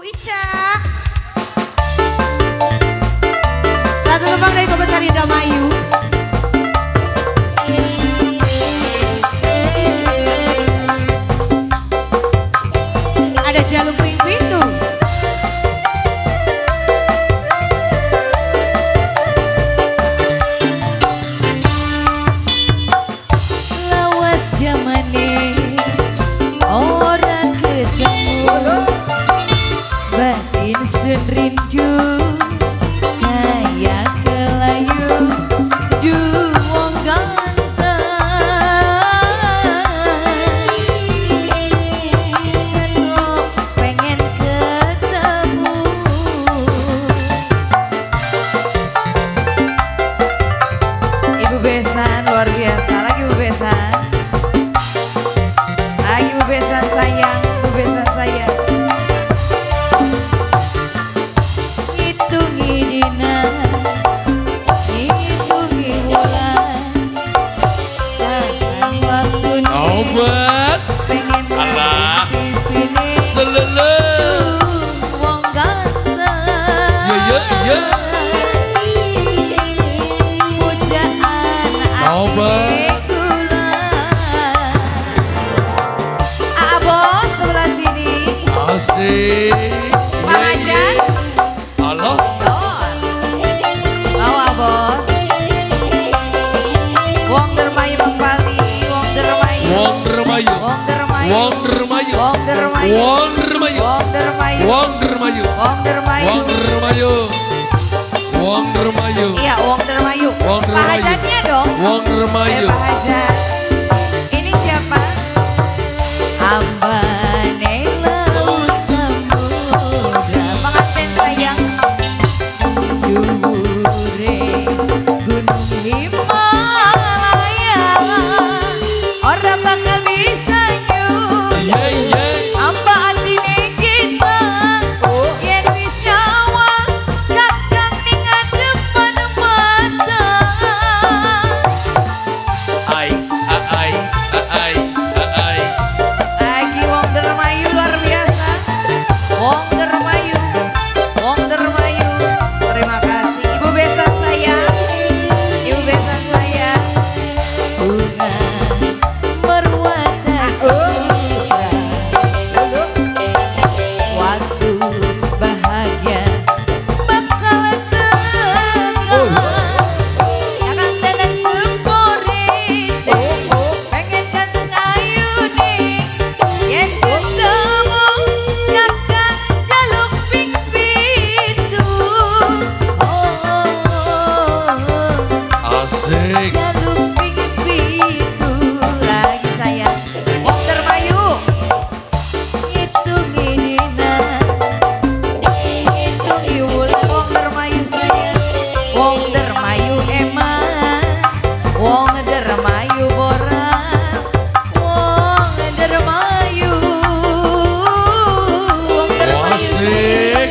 Ibu Ica. Satu tembang dari Bapak Sari Indramayu. Ada Jaluk Ping Pitu. Lawas jamane ora ketemu, batin sun rindu kaya kelayu duwong ganteng. Senok pengen ketemu. Ibu Besan luar biasa, lagi Ibu Besan. Lagi Bu Besan sayang, Bu Besan sayang. Ngitungi dina, ngitungi wulan, kapan waktune Obat. Pengen Alah. pipine Selele. Wong ganteng. Iya, iya, iya. Pujaan Obat. ati kula. Aa Bos sebelah sini. Asik. Pak Iya, iya. Hajan. Allah. Dor. Bawa bos. Wong Dermayu Bang Pali, Wong Dermayu. Wong Dermayu. Wong Dermayu. Wong Dermayu. Wong Dermayu. Wong Dermayu. Wong Dermayu. Wong Dermayu. Wong Dermayu. Wong Dermayu. Wong Dermayu. Iya, Wong Dermayu. Wong Pak Dermayu. Hajannya dong. Wong Dermayu. Pak Hajan. Ini siapa? Ambane laut samudra. Pengantin sayang. Dhuwure Gunung Himalaya. Ora bakal bisa nyusul. Iya, iya. Amba atine kita yen wis nyawang kakang ning ngadepan mata. Ai, ai, ai, ai. Lagi Wong Dermayu luar biasa. Wong Dermayu, Wong Dermayu. Terima kasih Ibu Besan sayang. Ibu Besan sayang. Bunga merwata sutra. Waktu bahagia bakal teka. Kakang tenan sempurite, pengen ganteng ayune. Yen ketemu kakang jaluk ping pitu. Oh, Asik. jaluk ping pitu. Lagi sayang. Wong Dermayu. Ngitungi dina, ngitungi wulan. Wong Dermayu sayang. Wong Dermayu eman, Wong Dermayu boran, Wong Dermayu, Wong Dermayu Asik.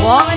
Wong